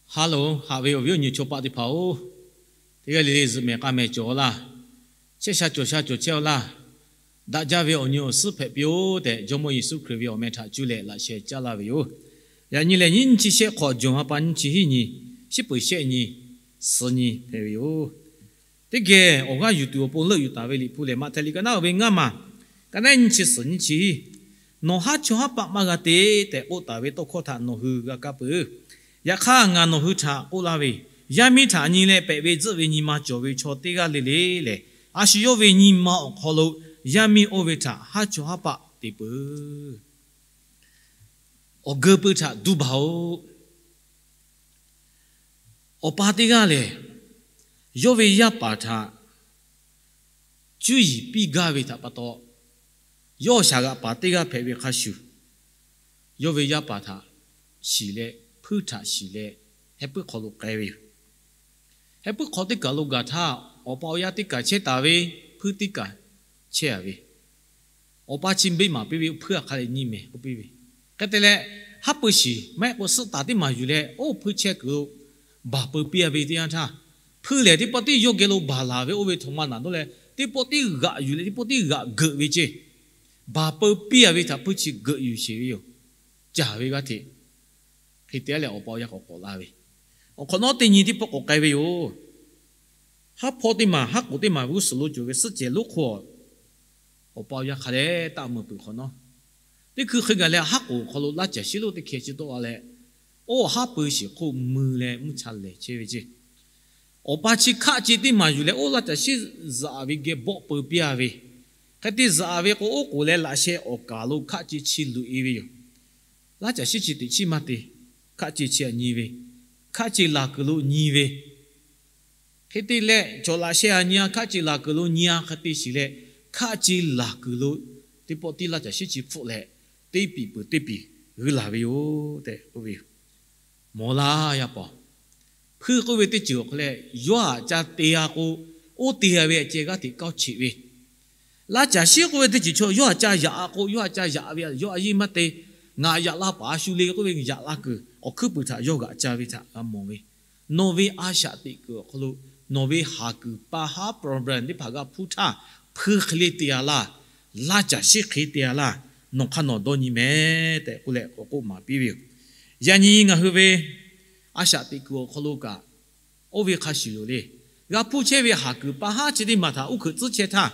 Hello, haꞈ ve awˬ viˉ awˬ nyi chaw paˆ teˇ hpaˍ-oˬ, teˇ g'aˇ le le zuhꞈ mehˍ k'a mehˍ cawˬ laˇ. Chehˇ sha cawˬ sha cawˬ chehˇ-aw laˇ. Daꞈ jaˇ ve awˬ nyi awˬ suhˉ hpehꞈ piˇ-oˆ tehꞈ, Jawˇmawˇ Yeˍsuˆ Hkriꞈ ve awˬ meh htaꞈ cuˇ leh laꞈ sheh caˇ laˇ ve yoˬ. Yaꞈ nyi lehˬ, nyiˇ nyiˇ chi shehˆ hk'awꞈ, Jawˬ ha pa nyiˇ chi hiˉ nyi, shiˉ peuˍ shehˆ nyi, suhˍ nyi hpehꞈ ve yoˬ. Teˇ geh awˬ g'aˇ yuˬ tuˬ awˬ pon leuˆ yuˬ taˍ ve Liꞈ hpu lehˬ, Maꞈhtehˍ liꞈ ka naˉ ve ngaˇ maˬ, ka naˉ nyiˇ chi suhˍ nyiˇ chi hiˉ, Nawˬ haˉ chawˇ haˉ paˆ maˇ g'a te tehꞈ k'oˆ taˍ ve tawˇ hkawˇ htaꞈ nawˬ hui g'a kaˇ peuˬ. Yaꞈ hk'aˇ, ngaˬ nawˬ hui htaꞈ k'oˆ laˇ ve, yaˇ miˇ htaꞈ nyi leh pehꞈ ve tzuhˆ ve nyi ma cawˬ ve chaw teˇ g'aˇ le le lehˬ, a shu yawˇ ve nyi ma awˬ hk'aw lo yaˇ miˇ oˇ ve htaꞈ haˉ chawˇ haˉ paˆ te peuˬ. Awˬ geu peu htaꞈ duˇ baˬ-oꞈ. Awˬ pa teˇ g'aˇ lehˬ, yawˇ ve yaˇ paˍ htaꞈ cuˇ yiˍ piˇ gaˇ ve htaꞈ pa taw, yawˇ shaˍ g'aꞈ paˍ teˇ g'aˇ hpehꞈ ve hk'a shuˍ, yawˇ ve yaˇ paˍ htaꞈ shiˍ leh, hpuiˇ htaꞈ shiˍ leh, heh puiˉ hk'aw lo k'ai ve yoˬ. Heh puiˉ hk'aw teˇ kaˬ lo gaˬ htaˇ, awˬ pa awˬ yaˇ teˇ kaˬ chehˇ taˍ ve, hpuiˇ teˇ kaˬ chehˇ a ve, awˬ pa chi beˇ maˍ piˇ ve, hpuiˇ a hk'a leh nyi mehˍ k'oˆ piˇ ve. Hk'e te leh, haˉ pui shiˍ maˇ heˆ k'o suhˆ taˍ teˇ maˬ yuˬ leh, oˇ hpuiˇ chehˇ kuiˬ lo baˬ peu piˇ a ve teˇ yanˇ htaˇ, hpuiˇ lehˬ teˇ pawˆ tiˉ yawˇ geh lo baˬ laˬ ve oˇ ve htaꞈ ma naˍ dawˇ leh, teˇ pawˆ tiˉ g'aꞈ yuˬ leh teˇ pawˆ tiˉ g'aꞈ geuꞈ ve ceˇ. Baˬ peu piˇ a ve htaꞈ hpuiˇ chi geuꞈ yuˬ sheˍ ve yoˬ. Caˍ ve g'aˇ hteꞈ. Hk'e te leh awˬ pa awˬ yaˇ k'awꞈ k'awꞈ la ve, awˬ hk'awꞈ nawˉ teˇ nyi teˇ pawˆ k'awꞈ k'ai ve yoˬ. Haˉ hpawˇ teˇ maˬ, haˉ k'oˍ teˇ maˬ g'uˇ suhˍ lo cawˬ ve suhˆ cehˬ lonˉ hk'oˆ, awˬ pa awˬ yaˇ hk'a dehꞈ taˆ meuˬ peuˬ hk'awꞈ nawˉ, teˇ hkui hk'e gaˬ leh haˉ k'oˍ awˬ hk'aw lo laˇ caˬ shiˉ lonˉ teˇ hkeh chi tawˆ la leh, oˇ haˉ pui shiˍ hk'oˆ mui leh mvuhˇ cha lehˬ chehˇ ve ceˇ. Awˬ pa chi hkaˆ ce teˇ maˬ yuˬ leh oˇ laˇ caˬ shiˉ zuhꞈ ve geh bawˆ peu piˇ a ve, hk'e te zuhꞈ ve k'o, oˉ k'oˍ leh laꞈ sheh awˬ kaˍ lo hkaˆ ce chi luꞈ e ve yoˬ. Laˇ caˬ shiˉ chi teꞈ chiˇ maˇ te, hkaˆ ce chi a nyi ve, hkaˆ ce laˬ kuiˬ lo nyi ve, hk'e te leh cawˬ laꞈ sheh a nyi a, hkaˆ ce laˬ kuiˬ lo nyi a, hk'e te shiˍ leh, hkaˆ ce laˬ kuiˬ lo teˇ pawˆ tiˉ laˇ caˬ shiˉ chi hpfuhˆ leh, teˇ piˍ peuˬ teˇ piˍ g'uiˇ laˬ ve yoˬ tehꞈ k'oˆ ve yoˬ. Mawˬ laˇ yaˇ paˍ, hpuiˇ k'oˆ ve teˇ ceuˬ awˬ hk'aw leh, yawˇ htaꞈ ca te a k'o, oˇ te a ve ceh g'aˇ hteꞈ kawˇ cheꞈ ve, laˇ caˬ shiˉ k'oˆ ve teˇ ceuˬ chaw yawˇ htaꞈ ca yaꞈ a k'o, yawˇ htaꞈ ca yaꞈ ve, yawˇ a yeˇ maˇ te, ngaˬ yaꞈ la paˍ a shu le k'oˆ ve yaꞈ la kuiˬ awˬ hkuiˉ puiˍ htaꞈ yawˇ g'aꞈ ca ve htaꞈ g'a mawˬ ve. Nawˬ ve a shaꞈ teꞈ kuiˬ awˬ hk'aw lo, nawˬ ve haˍ kuiˬ pa haˉ problem teˇ hpaˍ g'a hpuˇ htaˇ, hpuiˇ hk'e le te a laˇ, laˇ caˬ shiˉ hk'e te a laˇ, nawˬ hk'aˇ nawˬ dawˇ nyi mehˍ tehꞈ k'oˆ leh k'awꞈ k'oˆ maˍ piˇ ve yoˬ. Yaꞈ nyi ngaˬ hui ve a shaꞈ teꞈ kuiˬ awˬ hk'aw lo kaꞈ, oˇ ve hk'a shuˍ yoˬ le. G'a hpuˇ chehˇ ve haˍ kuiˬ pa haˉ chi teˇ maˬ htaꞈ uˉ hkuiꞈ tcuhˉ chehˇ htaˇ,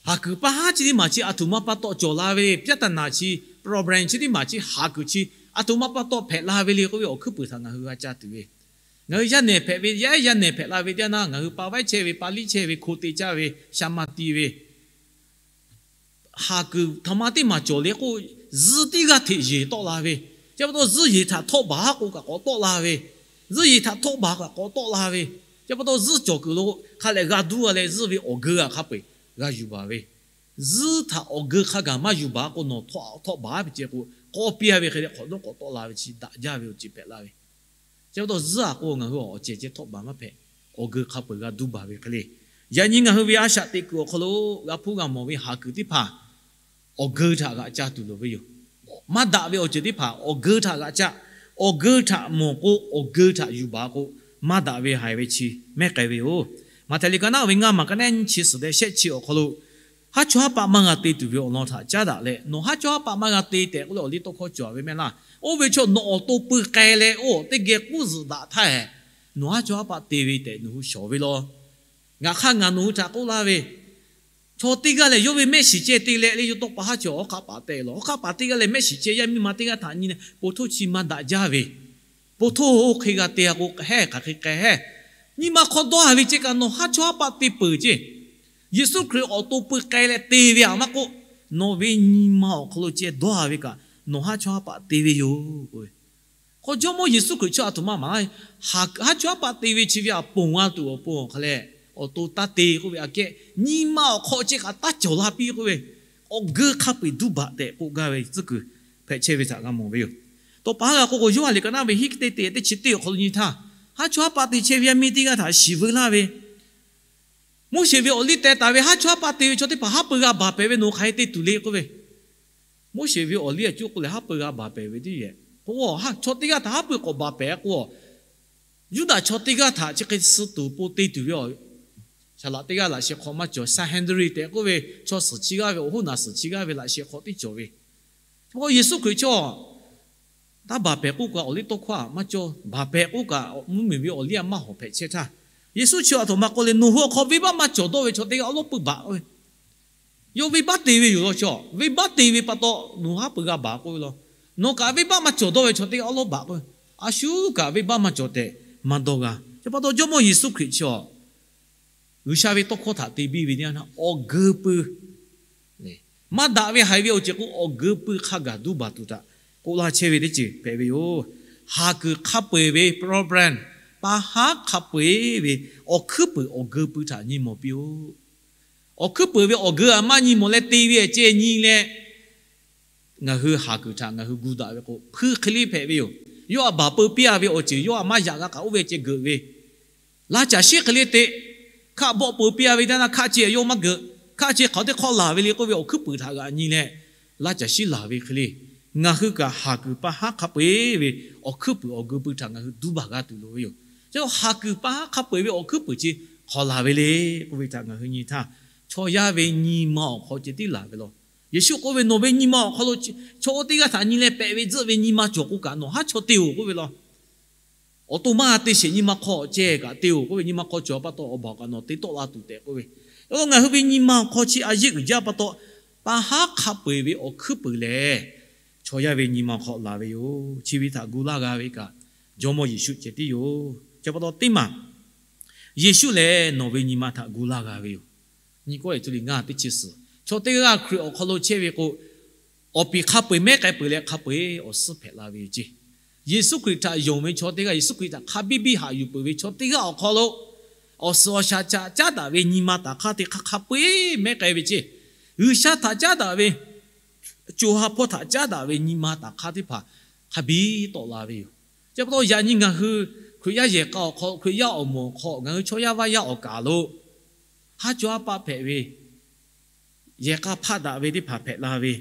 haˍ kuiˬ pa haˉ chi teˇ maˬ chi aˬ htoꞈ ma pa taw cawˬ la ve le, pyaˇ taˍ naˍ chi, problem chi teˇ maˬ chi haˍ kuiˬ chi aˬ htoꞈ ma pa taw hpehꞈ la ve le k'oˆ ve awˬ hkuiˉ puiˍ htaꞈ ngaˬ hui g'a ca tuˬ ve. Ngaˬ hui yaˇ nehˬ hpehꞈ ve, yaˇ ehˉ yaˇ nehˬ hpehꞈ la ve teˇ yanˇ, ngaˬ hui pa vaiˉ chehˇ ve, pa liˇ chehˇ ve, hko te caˇ ve, sha ma ti ve, haˍ kuiˬ htaꞈ ma teˇ maˬ cawˬ le k'o, zuhˇ teˇ g'aˇ hteꞈ yeˬ tawˆ la ve, chi pa taw zuhˇ yeˬ htaꞈ htawˆ baˬ k'o kaꞈ k'awꞈ tawˆ la ve, zuhˇ yeˬ htaꞈ htawˆ baˬ kaꞈ k'awꞈ tawˆ la ve, chi pa taw zuhˇ cawˬ kuiˬ lo hk'a lehˬ g'a duˇ a leh zuhˇ ve awˬ geu a hk'a peu-eˬ g'a yuˬ baˬ ve, zuhˇ htaꞈ awˬ geu hk'a gaˬ maˇ yuˬ baˬ k'o, nawˬ htawˆ baˬ a ve ceh k'o, k'awˇ piˇ a ve hk'e leh hk'awꞈ nawˉ k'awꞈ tawˆ la ve chi daꞈ jaˇ ve awˬ ceuˬ hpehꞈ la ve. Chi pa taw zuhˇ a k'o ngaˬ hui awˬ cehˬ ceh htawˆ baˬ maˇ hpehꞈ, awˬ geu hk'a peu-eˬ g'a duˇ baˬ ve hk'e le. Yaꞈ nyi ngaˬ hui ve a shaꞈ teꞈ kuiˬ awˬ hk'aw lo g'a hpuˇ g'a mawˬ ve haˍ kuiˬ teˇ hpaˍ awˬ geu htaꞈ g'aꞈ ca tuˬ loˍ ve yoˬ. Maˇ daꞈ ve awˬ ceuˬ teˇ hpaˍ awˬ geu htaꞈ g'aꞈ ca, awˬ geu htaꞈ mawˬ k'o, awˬ geu htaꞈ yuˬ baˬ k'o, maˇ daꞈ ve haiˬ ve chi mehˉ k'ai ve yoˬ. Maꞈhtehˍ liꞈ ka naˉ ve ngaˇ maˬ ka naˉ nyiˇ chi suhˍ leh shehˆ chi awˬ hk'aw lo, haˉ chawˇ haˉ paˆ maˇ g'a te tuˬ ve awˬ lawn htaꞈ caˉ daꞈ leh, nawˬ haˉ chawˇ haˉ paˆ maˇ g'a te tehꞈ k'oˆ leh awˬ liˇ tawˇ hkawˇ cawˬ ve mehˆ laˇ. Oˇ ve chaw nawˬ awˬ to pui k'ai leh oˇ teˇ geh k'uˉ zuhꞈ daꞈ htaˇ hehꞈ, nawˬ haˉ chawˇ haˉ paˆ te ve tehꞈ nawˬ hui shawˍ ve law. Ngaˬ hk'aˇ ngaˬ nawˬ hui htaꞈ k'oˆ laˇ ve, chaw teˇ g'aˇ lehˬ yawˇ ve mehˆ shiˍ ceh te leh le, yawˇ tawˇ pa haˉ chawˇ awˬ hk'aˆ paˍ te law. Awˬ hk'aˆ paˍ teˇ g'aˇ lehˬ mehˆ shiˍ ceh yaˇ miˇ ma teˇ g'aˇ htaꞈ nyi leh, po htoˇ chi maˇ daꞈ jaˇ ve, po htoˇ oˇ hk'e g'a te a k'o hehˉ hk'aˬ hk'e k'ai hehˉ. Nyi ma hk'aw dawˇ a ve ceh kaꞈ nawˬ haˉ chawˇ haˉ paˆ te peuˬ ceˇ. Yeˍsuˆ Hkriꞈ awˬ to pui k'ai leh te ve aꞈ maˇ k'oˆ, nawˬ ve nyi ma awˬ hk'aw lo ceh dawˇ a ve kaꞈ nawˬ haˉ chawˇ haˉ paˆ te ve yoˬ. K'o, Jawˇmawˇ Yeˍsuˆ Hkriꞈ chi aˬ htoꞈ ma maˍ laˇ, haˉ chawˇ haˉ paˆ te ve chi ve aꞈ ponˬ g'a tuˬ awˬ pon awˬ hk'a leh, awˬ to taˇ te k'oˆ ve aꞈ kehˉ, nyi ma awˬ hk'aw ceh kaꞈ taˇ cawˬ la piˇ k'oˆ ve, awˬ geu hk'a peu-eˬ duˇ baˬ tehꞈ k'oˆ gaˇ ve tcuhˉ kuiˬ hpehꞈ chehˇ ve htaꞈ g'a mawˬ ve yoˬ. Tawˇ pa haˉ g'a k'oˆ k'o, Yoˇhanˬ liꞈ ka naˉ ve hiˉ teˇ te teˇ chi teˇ awˬ hk'aw lo nyi htaˇ, haˉ chawˇ haˉ paˆ te chehˇ ve yaˇ miˇ teˇ g'aˇ htaꞈ shiˍ veu laˇ ve, Moˉseˍ ve awˬ liˇ teh taˍ ve haˉ chawˇ haˉ paˆ te ve chaw teˇ hpaˍ haˉ pui g'a baˬ pehˍ ve nawˬ hk'aˬ hk'e te tuˬ le k'oˆ ve, Moˉseˍ ve awˬ liˇ a cuˇ k'oˆ leh haˉ pui g'a baˬ pehˍ ve teˇ yehˬ k'o, chaw teˇ g'aˇ htaꞈ haˉ pui k'awꞈ baˬ pehˍ k'o, Yuˇdaꞈ chaw teˇ g'aˇ htaꞈ chi hk'e suh tuˬ po te tuˬ ve, saˍ laꞈ teˇ g'aˇ laꞈ sheh hk'aw maˇ cawˬ, Sanhedrin tehꞈ k'oˆ ve chaw suhˍ chi g'aˇ ve awˬ hoˉ naˬ suhˍ chi g'aˇ ve laꞈ sheh hk'aw tiˉ cawˬ ve. Yeˍsuˆ Hkriꞈ chaw, taˇ baˬ hpehꞈ k'oˆ kaꞈ awˬ liˇ tawˇ hkawˇ a maˇ cawˇ, baˬ hpehꞈ k'oˆ kaꞈ mvuhˇmiˬ ve awˬ liˇ a maˇ hawˍ hpehꞈ chehˇ htaˇ, Yeˍsuˆ chi a htoꞈ ma k'oˆ le, Nawˬ hui awˬ hk'aw venˇbaˆ maˇ cawˬ dawˇ ve chaw teˇ g'aˇ awˉ lawˉ peuˇ baˬ k'oˆ ve. Yawˇ venˇbaˆ te ve yoˬ law chaw, venˇbaˆ te ve pa taw nawˬ haˉ pui g'a baˬ k'oˆ ve law. Nawˬ kaꞈ venˇbaˆ maˇ cawˬ dawˇ ve chaw teˇ g'aˇ awˉ lawˉ baˬ k'oˆ ve. A shu kaꞈ venˇbaˆ maˇ cawˬ tehꞈ maˇ dawˇ g'a. Chi pa taw Jawˇmawˇ Yeˍsuˆ Hkriꞈ chi a, G'uiˬsha ve tawˇ hkawˇ htaꞈ te biˇ ve teˇ yanˇ htaˇ awˬ geu pui, maˇ daꞈ ve haiˬ ve awˬ ceuˬ k'o awˬ geu pui hk'a gaˬ duˇ baˬ tuˬ htaꞈ k'oˆ laˇ chehˇ ve teˇ ceuˬ hpehꞈ ve yoˬ. Haˍ kuiˬ hk'a peu-eˬ ve problem, pa haˉ hk'a peu-eˬ ve awˬ hkuiˉ puiˍ awˬ geu pui htaꞈ nyi mawˬ piˇ-oˆ. Awˬ hkuiˉ puiˍ ve awˬ geu a maˇ nyi mawˬ leh te ve ceh nyi leh, ngaˬ hui haˍ kuiˬ htaꞈ ngaˬ hui gu daꞈ ve k'o hpuiˇ hk'e le hpehꞈ ve yoˬ. Yawˇ a baˬ peu piˇ a ve awˬ ceuˬ yawˇ a maˇ yaꞈ g'a kaꞈ oˇ ve ceh geuꞈ ve, laˇ caˬ shiˉ hk'e le te, hkaˆ bawˆ peu piˇ a ve teˇ yanˇ htaˇ hkaˆ ceh yawˇ maˇ geuꞈ, hkaˆ ceh hk'aˬ teˇ hk'awˇ laˬ ve le k'oˆ ve awˬ hkuiˉ puiˍ htaꞈ g'aꞈ nyi leh, laˇ caˬ shiˉ laˬ ve hk'e le, ngaˬ hui kaꞈ haˍ kuiˬ pa haˉ hk'a peu-eˬ ve awˬ hkuiˉ puiˍ awˬ geu pui htaꞈ ngaˬ hui duˇ baˬ g'a tuˬ loˍ ve yoˬ. Chi haˍ kuiˬ pa haˉ hk'a peu-eˬ ve awˬ hkuiˉ puiˍ chi hk'aˬ laˬ ve le k'oˆ ve htaꞈ ngaˬ hui nyi htaˇ, chaw yaˇ ve nyi ma awˬ hk'aw ceh tiˉ laˬ ve law. Yeˍsuˆ k'oˆ ve, Nawˬ ve nyi ma awˬ hk'aw lo chaw oˇ teˇ g'aˇ htaꞈ nyi leh pehꞈ ve tzuhˆ ve nyi ma cawˬ k'o kaꞈ nawˬ haˉ chaw te-oˬ k'oˆ ve law. Awˬ to maˇ te sheˍ, nyi ma hk'aw ceh kaꞈ te-oˬ k'oˆ ve, nyi ma hk'aw cawˬ pa taw awˬ baˬ kaꞈ nawˬ te tawˆ la tuˬ tehꞈ k'oˆ ve. Ngaˬ hui ve nyi ma awˬ hk'aw chi a yeˇ uiˍ jaˇ pa taw, pa haˉ hk'a peu-eˬ ve awˬ hkuiˉ puiˍ lehˬ, chaw yaˇ ve nyi ma awˬ hk'aw laˬ ve yoˬ. Chi ve htaꞈ gu laˇ g'a ve kaꞈ, Jawˇmawˇ Yeˍsuˆ ceh tiˉ yoˬ. Chi pa taw teˇ maˬ, Yeˍsuˆ lehˬ nawˬ ve nyi ma htaꞈ gu laˇ g'a ve yoˬ. Nyi kawˆ leh cuˇ liꞈ ngaˇ teˇ chi suhˍ, chaw teˇ g'aˇ Hkriꞈ awˬ hk'aw lo chehˇ ve k'o, awˬ piˍ hk'a peu-eˬ mehˉ k'ai peuˬ leh hk'a peu-eˬ awˬ suhˉ hpehꞈ la ve yoˬ ceˇ. Yeˍsuˆ Hkriꞈ htaꞈ yonˍ ve chaw teˇ g'aˇ, Yeˍsuˆ Hkriꞈ htaꞈ hk'a biˇ biˇ haꞈ yuˬ peuˬ ve chaw teˇ g'aˇ awˬ hk'aw lo, awˬ suhˍ awˬ shaˍ htaꞈ caˉ daꞈ ve nyi ma htaꞈ hk'a te hk'a hk'a peu-eˬ mehˉ k'ai ve ceˇ. G'uiˬsha htaꞈ caˉ daꞈ ve, co ha hpawˇ htaꞈ caˉ daꞈ ve nyi ma htaꞈ hk'a teˇ hpaˍ hk'a biˇ tawˆ la ve yoˬ. Chi pa taw yaꞈ nyi ngaˬ hui Hkriꞈ yaˇ yehˬ k'a awˬ hk'aw, Hkriꞈ yaˇ awˬ moˍ awˬ hk'aw, ngaˬ hui chaw yaˇ vaˇ yaˇ awˬ kaˍ lo, haˉ caw haˉ paˆ hpehꞈ ve, yehˬ k'a hpaˆ daꞈ ve teˇ hpaˍ hpehꞈ la ve,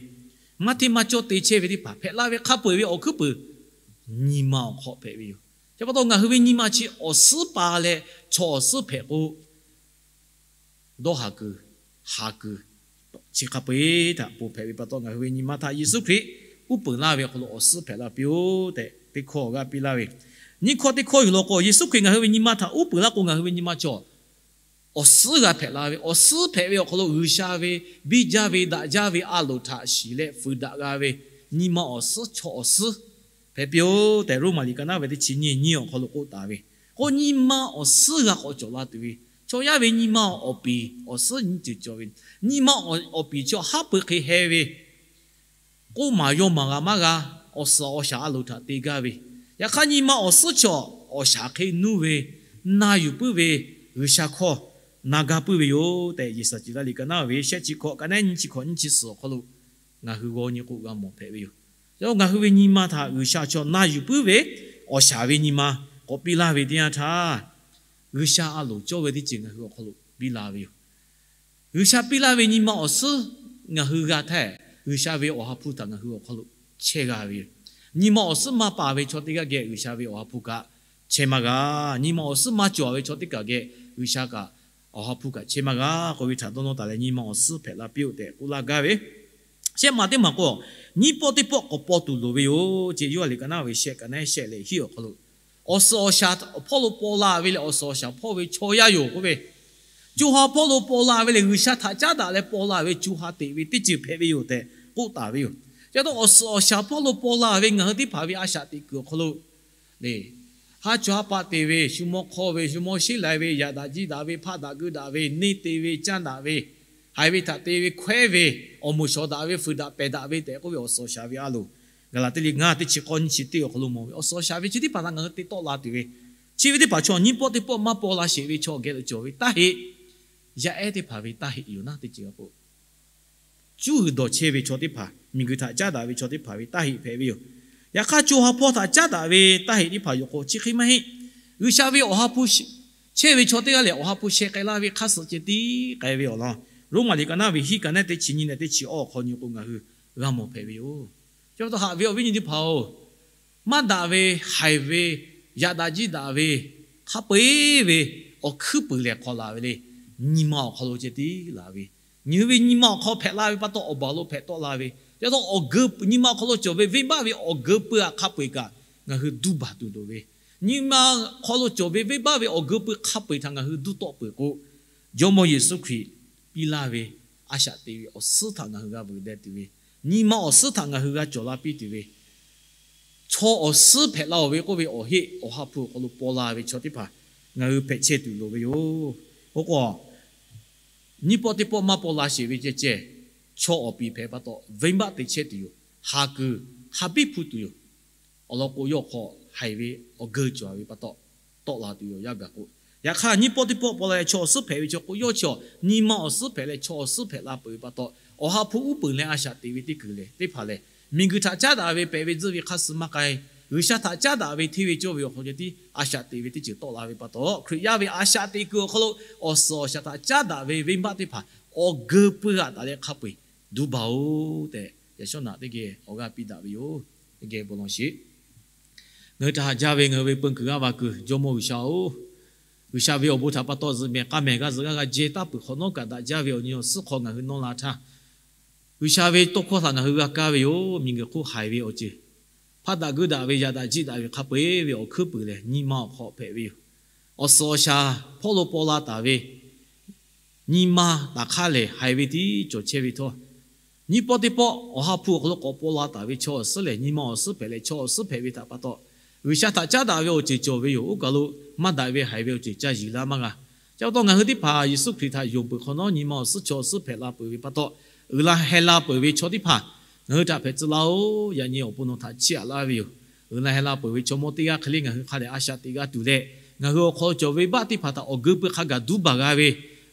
maˇ hteˇ maˇ cawˇ te chehˇ ve teˇ hpaˍ hpehꞈ la ve hk'a peu-eˬ ve awˬ hkuiˉ puiˍ nyi ma awˬ hk'aw hpehꞈ ve yoˬ. Chi pa taw ngaˬ hui ve nyi ma chi awˬ suhˉ pa leh chaw awˬ suhˉ hpehꞈ k'o, dawˇ haˍ kuiˬ, haˍ kuiˬ chi hk'a peu-eˬ htaꞈ ponˬ hpehꞈ ve pa taw, ngaˬ hui ve nyi ma htaꞈ Yeˍsuˆ Hkriꞈ uˉ peunˍ laˇ ve awˬ hk'aw lo awˬ suhˉ hpehꞈ la piˇ-oˆ tehꞈ teˇ hkawˇ g'a piˇ laˇ ve. Nyiˇ hkawˇ teˇ hkawˇ yuˬ law k'o, Yeˍsuˆ Hkriꞈ ngaˬ hui ve nyi ma htaꞈ uˉ peunˍ laˇ k'o, ngaˬ hui ve nyi ma chaw awˬ suhˉ g'a hpehꞈ la ve, awˬ suhˉ hpehꞈ ve awˬ hk'aw lo G'uiˬsha ve biˇ jaˇ ve daꞈ jaˇ ve a loˍ htaꞈ shiˍ leh fuiˍ daꞈ g'a ve nyi ma awˬ suhˉ chaw awˬ suhˉ hpehꞈ piˇ-oˆ tehꞈ, Roˉmaꞈ liꞈ ka naˉ ve teˇ chi nyiˇ nyiˇ awˬ hk'aw lo k'oˆ taˍ ve. K'o nyi ma awˬ suhˉ g'a k'awꞈ cawˬ la tuˬ ve, chaw yaˇ ve nyi ma awˬ piˍ awˬ suhˉ nyiˇ ceuˬ cawˬ ve, nyi ma awˬ piˍ chaw haˉ pui hk'e heh ve, k'oˆ maˍ yaw maˍ g'a maˇ g'a, awˬ suhˍ awˬ shaˍ a loˍ htaꞈ te gaˇ ve, yaꞈ hk'aˇ nyi ma awˬ suhˉ chaw awˬ shaˍ hk'e nuˇ ve, na yuˬ puiˉ ve, G'uiˬsha hkawˇ na gaˇ puiˉ ve yoˬ tehꞈ, Yeˍsaˍceˍlaˆ liꞈ ka naˉ ve shehˆ chi hkawꞈ ka naˉ nyiˇ chi hkawꞈ nyiˇ chi suhˍ awˬ hk'aw lo ngaˬ hui g'aw nyi k'o g'a mawˬ hpehꞈ ve yoˬ. Ngaˬ hui ve nyi ma htaꞈ G'uiˬsha chaw na yuˬ puiˉ ve awˬ shaˍ ve nyi ma k'awꞈ piˇ laˇ ve teˇ yanˇ htaˇ, G'uiˬsha a loˍ cawˇ ve teˇ ceuˬ ngaˬ hui awˬ hk'aw lo piˇ la ve yoˬ. G'uiˬsha piˇ laˇ ve nyi ma awˬ suhˉ ngaˬ hui g'a htaˇ, G'uiˬsha ve awˬ ha hpu htaꞈ ngaˬ hui awˬ hk'aw lo chehˇ g'a ve yoˬ. Nyi ma awˬ suhˉ maˇ pa ve chaw teˇ g'aˇ geh G'uiˬsha ve awˬ ha hpu kaꞈ chehˇ maˇ g'a. Nyi ma awˬ suhˉ maˇ cawˬ ve chaw teˇ kaꞈ geh G'uiˬsha kaꞈ awˬ ha hpu kaꞈ chehˇ maˇ g'a k'oˆ ve htaꞈ dawˇ nawˇ taˍ leh, nyi ma awˬ suhˉ hpehꞈ la piˇ-oˆ tehꞈ k'oˆ laˇ gaˇ ve. Shehˆ maˬ teˇ maˬ k'o, nyiˇ pawˆ teˇ pawˆ k'awꞈ paw tuˬ loˍ ve yoˬ ceˇ. Yoˇhanˬ liꞈ ka naˉ ve shehˆ ka naˉ shehˆ leh hiˆ awˬ hk'aw lo, awˬ suhˍ awˬ shaˍ hpawˇ lo paw la ve lehˬ, awˬ suhˍ awˬ shaˍ hpawˇ ve chaw yaˇ yoˬ k'oˆ ve, co ha hpawˇ lo paw la ve lehˬ, G'uiˬsha htaꞈ caˉ daꞈ leh paw la ve co ha teꞈ ve teˇ ceuˬ hpehꞈ ve yoˬ tehꞈ k'oˆ taˍ ve yoˬ. Chi pa taw awˬ suhˍ awˬ shaˍ hpawˇ lo paw la ve ngaˬ hui teˇ hpaˍ ve a shaꞈ teꞈ kuiˬ awˬ hk'aw lo le, haˉ chaw haˉ paˆ te ve, shu mawˇ hk'awˇ ve, shu mawˇ sheˉ lai ve, yaꞈ daꞈ jiˇ daꞈ ve, hpaˆ daꞈ geuˆ daꞈ ve, neˇ te ve, caˇ daꞈ ve, haiˬ ve htaꞈ te ve, hkawehˉ ve, awˬ moˍ shawˍ daꞈ ve, fuiˍ daꞈ pehˬ daꞈ ve tehꞈ k'oˆ ve awˬ suhˍ awˬ shaˍ ve a loˍ, Gaˍlaˍtiˆ liꞈ ngaˇ teˇ chi k'awˇ nyiˇ chi teˇ awˬ hk'aw lo mawˬ ve awˬ suhˍ awˬ shaˍ ve chi teˇ hpaˍ htaꞈ ngaˬ hui te tawˆ la tuˬ ve, chi ve teˇ hpaˍ chaw nyiˇ pawˆ teˇ pawˆ maˇ paw la sheˍ ve chaw geh lo cawˬ ve taˇ heˆ. Yaˇ ehˉ teˇ hpaˍ ve taˇ heˆ yoˬ naˉ teˇ ceuˬ k'o, cuˇ g'uiˬ dawˬ chehˇ ve chaw teˇ hpaˍ, miˬguiˬ htaꞈ caˉ daꞈ ve chaw teˇ hpaˍ ve taˇ heˆ hpehꞈ ve yoˬ. Yaꞈ hk'aˇ, co ha hpawˇ htaꞈ caˉ daꞈ ve taˇ heˆ teˇ hpaˍ yoˬ k'o, chi hk'e maˇ heˆ. G'uiˬsha ve awˬ ha hpu chehˇ ve chaw teˇ g'aˇ lehˬ, awˬ ha hpu sheh k'ai laˇ ve hk'aˇ suh ceh tiˉ k'ai ve awˬ lawn, Roˉmaꞈ liꞈ ka naˉ ve hiˆ ka naˉ teˇ chi nyiˇ leh teˇ chi awˇ awˬ hk'aw nyi k'o ngaˬ hui g'a mawˬ hpehꞈ ve yoˬ. Chi pa taw haꞈ ve awˬ viˉ nyi teˇ hpaˍ-oˬ, maˇ daꞈ ve, haiˬ ve, yaꞈ daꞈ jiˇ daꞈ ve, hk'a peu-eˬ ve awˬ hkuiˉ puiˍ lehˬ hk'awꞈ laˬ ve le. Nyi ma awˬ hk'aw lo ceh tiˉ laˬ ve, ngaˬ hui ve nyi ma awˬ hk'aw hpehꞈ la ve pa taw awˬ baˬ lo hpehꞈ tawˆ la ve, chi pa taw awˬ geu nyi ma awˬ hk'aw lo cawˬ ve venˇbaˆ ve awˬ geu pui htaꞈ hk'a peu-eˬ kaꞈ ngaˬ hui duˇ baˬ tuˬ loˍ ve, nyi ma hk'aw lo cawˬ ve venˇbaˆ ve awˬ geu pui hk'a peu-eˬ htaꞈ ngaˬ hui duˇ tawˆ peuˬ k'o, Jawˇmawˇ Yeˍsuˆ Hkriꞈ piˇ laˇ ve a shaꞈ teꞈ ve awˬ suhˉ htaꞈ ngaˬ hui g'a vuiˬ deh tuˬ ve, nyi ma awˬ suhˉ htaꞈ ngaˬ hui g'a cawˬ la piˇ tuˬ ve, chaw awˬ suhˉ hpehꞈ la-oˬ ve k'oˆ ve awˬ heˆ awˬ ha hpu awˬ hk'aw lo paw la ve chaw teˇ hpaˍ ngaˬ hui hpehꞈ chehˇ tuˬ loˍ ve yoˬ. Oˇ k'o, nyiˇ pawˆ teˇ pawˆ maˇ paw la sheˍ ve ceh ceh, chaw awˬ piˍ hpehꞈ pa taw venˇbaˆ te chehˇ tuˬ yoˬ. Haˍ kuiˬ hk'a biˇ hpu tuˬ yoˬ. Awˬ lawn k'o, yawˇ hk'aw haiˬ ve awˬ geu cawˬ ve pa taw tawˆ la tuˬ yoˬ. Yaˇ gaˬ k'o, yaꞈ hk'aˇ nyiˇ pawˆ teˇ pawˆ paw la leh chaw awˬ suhˉ hpehꞈ ve chaw k'o, yawˇ chi awˬ nyi ma awˬ suhˉ hpehꞈ leh chaw awˬ suhˉ hpehꞈ la peuˬ ve pa taw, awˬ ha hpu uˉ peunˍ leh a shaꞈ teꞈ ve teˇ kuiˬ lehˬ teˇ hpaˍ lehˬ, miˬguiˬ htaꞈ caˉ daꞈ ve pehꞈ ve tzuhˆ ve hk'a suh maˇ k'ai. G'uiˬsha htaꞈ caˉ daꞈ ve hteˇ ve cawˇ ve awˬ hk'aw ceh tiˉ a shaꞈ teꞈ ve teˇ ceuˬ tawˆ la ve pa taw, Hkriꞈ yaˇ ve a shaꞈ teꞈ kuiˬ awˬ hk'aw lo awˬ suhˍ awˬ shaˍ htaꞈ caˉ daꞈ ve venˇbaˆ teˇ hpaˍ awˬ geu pui htaꞈ taˍ leh hk'a peu-eˬ duˇ baˬ-oˬ tehꞈ, yaꞈ shawˉ naꞈ teˇ geh awˬ g'aˇ piˇ daꞈ ve yoˬ. Teˇ geh bon lawˬ sheˍ. Ngaˬ hui htaꞈ haꞈ jaˇ ve ngaˬ hui ve peu kuiˬ g'aˇ va kuiˬ Jawˇmawˇ G'uiˬsha-oˬ, G'uiˬsha ve awˬ bon htaꞈ pa taw zuhꞈ mehˍ k'a mehˍ g'a zuhꞈ g'aˇ g'a jehˇ taˇ peuˬ hk'awꞈ nawˉ kaꞈ daꞈ jaˇ ve awˬ nyi awˬ suhˉ hk'aw ngaˬ hui nawˇ la htaˇ, G'uiˬsha ve tawˇ hkawˇ htaꞈ ngaˬ hui g'a kaˇ ve yoˬ. Miˬguiˬ hk'oˆ haiˬ ve awˬ ceuˬ, hpaˆ daꞈ guˇ daꞈ ve, yaꞈ daꞈ jiˆ daꞈ ve hk'a peu-eˬ ve awˬ hkuiˉ puiˍ lehˬ nyi ma awˬ hk'aw hpehꞈ ve yoˬ. Awˬ suhˍ awˬ shaˍ hpawˇ lo paw la taˍ ve nyi ma taˍ hk'aˇ lehˬ haiˬ ve tiˉ cawˬ chehˇ ve htawˇ, nyiˇ pawˆ teˇ pawˆ awˬ ha hpu awˬ hk'aw lo k'awꞈ paw la taˍ ve chaw awˬ suhˉ lehˬ nyi ma awˬ suhˉ hpehꞈ leh chaw awˬ suhˉ hpehꞈ ve htaꞈ pa taw, G'uiˬsha htaꞈ caˉ daꞈ ve awˬ ceuˬ cawˬ ve yoˬ. Oˇ kaˬ lo maˇ daꞈ ve haiˬ ve awˬ ceuˬ ca yiˍ laˇ maˇ g'a. Chi pa taw ngaˬ hui teˇ hpaˍ Yeˍsuˆ Hkriꞈ htaꞈ yonˍ peuˬ hk'awꞈ nawˉ nyi ma awˬ suhˉ chaw awˬ suhˉ hpehꞈ la peuˬ ve pa taw, uiˍ la heh la peuˬ ve chaw teˇ hpaˍ ngaˬ hui htaꞈ hpehꞈ tcuh laˇ-oˬ. Yaꞈ nyi awˬ pon nawˬ htaꞈ chiˇ aꞈ laˇ ve yoˬ. Uiˍ la heh la peuˬ ve chaw mawˇ teˇ g'aˇ hk'e le ngaˬ hui hk'a dehꞈ a shaꞈ teꞈ g'a tuˬ leh, ngaˬ hui awˬ hk'aw lo cawˬ ve venˇbaˆ teˇ hpaˍ htaꞈ awˬ geu pui hk'a gaˬ duˇ baˬ g'a ve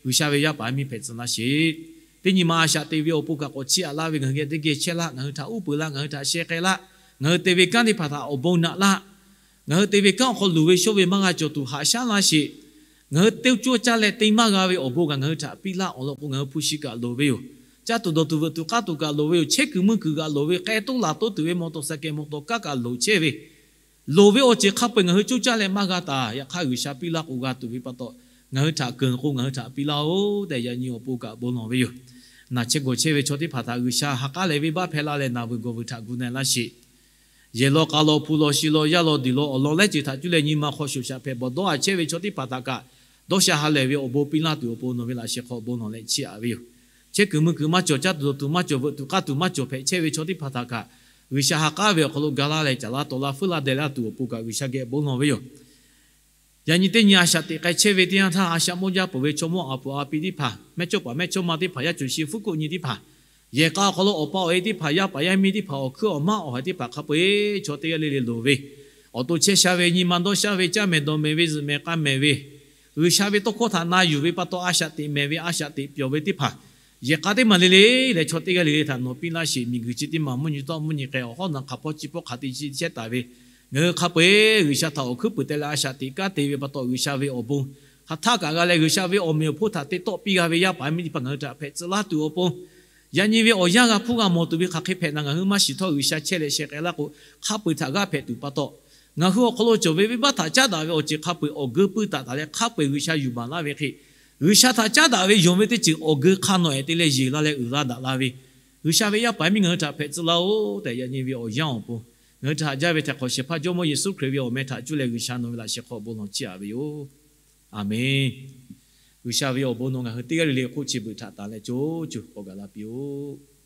G'uiˬsha ve yaˇ paˍ yaˇ miˇ hpehꞈ tcuh laˇ sheˍ. Teˇ nyi ma a shaꞈ teꞈ ve awˬ pon kaꞈ k'awꞈ chiˇ aꞈ laˇ ve ngaˬ hui geh teˇ geh chehˇ laˇ, ngaˬ hui htaꞈ uˉ peunˍ laˇ, ngaˬ hui htaꞈ sheh k'ai laˇ, ngaˬ hui te ve kanˉ teˇ hpaˍ htaꞈ awˬ bon naꞈ laˇ, ngaˬ hui te ve kanˉ awˬ hk'aw luˬ ve shawˇ ve maˇ g'a cawˬ tuˬ haꞈ shaˉ laˇ sheˍ. Ngaˬ hui teˇ cawˇ caˇ leh te maˇ g'a ve awˬ bon kaꞈ ngaˬ hui htaꞈ piˇ laˇ. Awˬ lawn k'o, ngaˬ hui hpu shi kaꞈ loˍ ve yoˬ. Caˇ tuˬ dawˬ tuˬ veuꞈ tuˬ k'aˇ tuˬ kaꞈ loˍ ve yoˬ. Chehˇ kuiˬ mui kuiˬ kaꞈ loˍ ve, k'ai toˇ laˬ toˇ tuˬ ve mawˬ tawˍ saˍ kehˬ mawˬ tawˍ kaˉ kaꞈ loˍ chehˇ ve, loˍ ve awˬ ceuˬ hk'a peu-eˬ ngaˬ hui coˇ caˇ leh maˇ g'a taˍ. Yaꞈ hk'aˇ G'uiˬsha piˇ laˇ k'o g'a tuˬ ve pa taw, ngaˬ hui htaꞈ keunˍ k'o ngaˬ hui htaꞈ piˇ laˇ-oˬ tehꞈ yaꞈ nyi awˬ pon kaꞈ bon lawˬ ve yoˬ. Naˬ chehˇ gawˬ chehˇ ve chaw teˇ hpaˍ htaꞈ G'uiˬsha ha k'aˉ leh venˇbaˆ hpehꞈ la leh naˬ vuiˬ gawˬ vuiˬ htaꞈ gu na-e laˇ sheˍ. Yehˬ law k'a law hpu law shi law yaˇ law diˬ law awˬ lawn lehˉ ceuˬ htaꞈ cuˇ leh nyi ma hk'aw shoˍ shaꞈ hpehꞈ bawˬ dawˇ a chehˇ ve chaw teˇ hpaˍ htaꞈ kaꞈ, dawˇ sha ha lehˬ ve awˬ bon piˇ laˇ tuˬ awˬ pon nawˬ ve laꞈ sheh hk'aw bon lawˬ leh chiˇ aꞈ ve yoˬ. Chehˇ kuiˬ mui kuiˬ maˇ cawˬ, caˇ tuˬ dawˬ tuˬ maˇ cawˬ, veuꞈ tuˬ k'aˇ tuˬ maˇ cawˬ hpehꞈ chehˇ ve chaw teˇ hpaˍ htaꞈ kaꞈ, G'uiˬsha ha k'aˉ ve awˬ hk'aw lo ga laˇ leh caˍ laˇ tawˍ laˇ feuˉ laˇ deh laˇ tuˬ awˬ pon kaꞈ G'uiˬsha geh bon lawˬ ve yoˬ. Yaꞈ nyi teˇ nyi a shaꞈ teꞈ k'ai chehˇ ve teˇ yanˇ htaˇ, a shaꞈ mawˇ jaˇ peuˬ ve chaw mawˇ a puˍ a pi teˇ hpaˍ, mehˇ chawˇ paˍ mehˇ chawˇ ma teˇ hpaˍ, yaˇ cuˬ shi fuˉ kuˆ nyi teˇ hpaˍ, yehˬ k'a awˬ hk'aw lo awˬ pa awˬ e teˇ hpaˍ, yaˇ paˍ yaˇ miˇ teˇ hpaˍ, awˬ hkuiˉ awˬ maˇ awˬ haiˬ teˇ hpaˍ hk'a peu-eˬ chaw teˇ g'aˇ le le loˍ ve, awˬ to chehˇ sha ve, nyi ma dawˇ sha ve, caˇ mehˍ dawˬ mehˍ ve, zuhꞈ mehˍ k'a mehˍ ve, G'uiˬsha ve tawˇ hkawˇ htaꞈ na yuˬ ve pa taw a shaꞈ teꞈ mehˍ ve, a shaꞈ teꞈ pyawˬ ve teˇ hpaˍ, yehˬ k'a teˇ maˬ le le leh chaw teˇ g'aˇ le le htaꞈ nawˬ piˇ laˇ sheˍ. Miˬguiˬ chi teˇ maˬ mvuhˇ nyi tawˆ mvuhˇ nyi k'ai awˬ hawˉ naˬ hk'aˬ hpawˇ chi hpawˇ hk'aˬ te chi chehˇ taˍ ve, ngaˬ hui hk'a peu-eˬ G'uiˬsha htaꞈ awˬ hkuiˉ puiˍ teh leh a shaꞈ teꞈ kanˉ te ve pa taw G'uiˬsha ve awˬ bon hk'aˬ htaˇ kaꞈ g'a leh G'uiˬsha ve awˬ meꞈ awˬ hponˇ htaꞈ te tawˆ piˇ g'a ve yaˇ paˍ yaˇ miˇ teˇ hpaˍ ngaˬ hui htaꞈ hpehꞈ tcuh laˇ tuˬ awˬ pon, yaꞈ nyi ve awˬ yanˇ g'a hpuˇ g'a mawˬ tuˬ ve hk'aˬ hk'e hpehꞈ naˍ ngaˬ hui maˇ shiˍ htawˇ G'uiˬsha chehˇ leh sheh k'ai laˇ k'o, hk'a peu-eˬ htaꞈ g'aˇ hpehꞈ tuˬ pa taw, ngaˬ hui awˬ hk'aw lo cawˬ ve venˇbaˆ htaꞈ caˉ daꞈ ve awˬ ceuˬ hk'a peu-eˬ awˬ geu puiˇ taˍ taˍ leh hk'a peu-eˬ G'uiˬsha yuˬ baˬ laˇ ve hk'e, G'uiˬsha htaꞈ caˉ daꞈ ve yonˍ ve teˇ ceuˬ awˬ geu hk'a nawˬ ehˍ te leh yeˬ la leh uiˍ la daꞈ la ve G'uiˬsha ve yaˇ paˍ yaˇ miˇ ngaˬ hui htaꞈ hpehꞈ tcuh laˇ-oˬ tehꞈ yaꞈ nyi ve awˬ yanˇ awˬ pon, ngaˬ hui htaꞈ haꞈ jaˇ ve htaꞈ hk'awꞈ shehˍ hpaˇ Jawˇmawˇ Yeˍsuˆ Hkriꞈ ve awˬ meh htaꞈ cuˇ leh G'uiˬsha nawˬ ve laꞈ sheh hk'aw bon lawˬ chiˇ aꞈ ve yoˬ. Aˬmenˍ. G'uiˬsha ve awˬ bon nawˬ ngaˬ hui teˇ g'aˇ le le hk'oˆ chi beuꞈ htaꞈ tanˍ leh co co k'awꞈ gaˬ la piˇ-oˆ.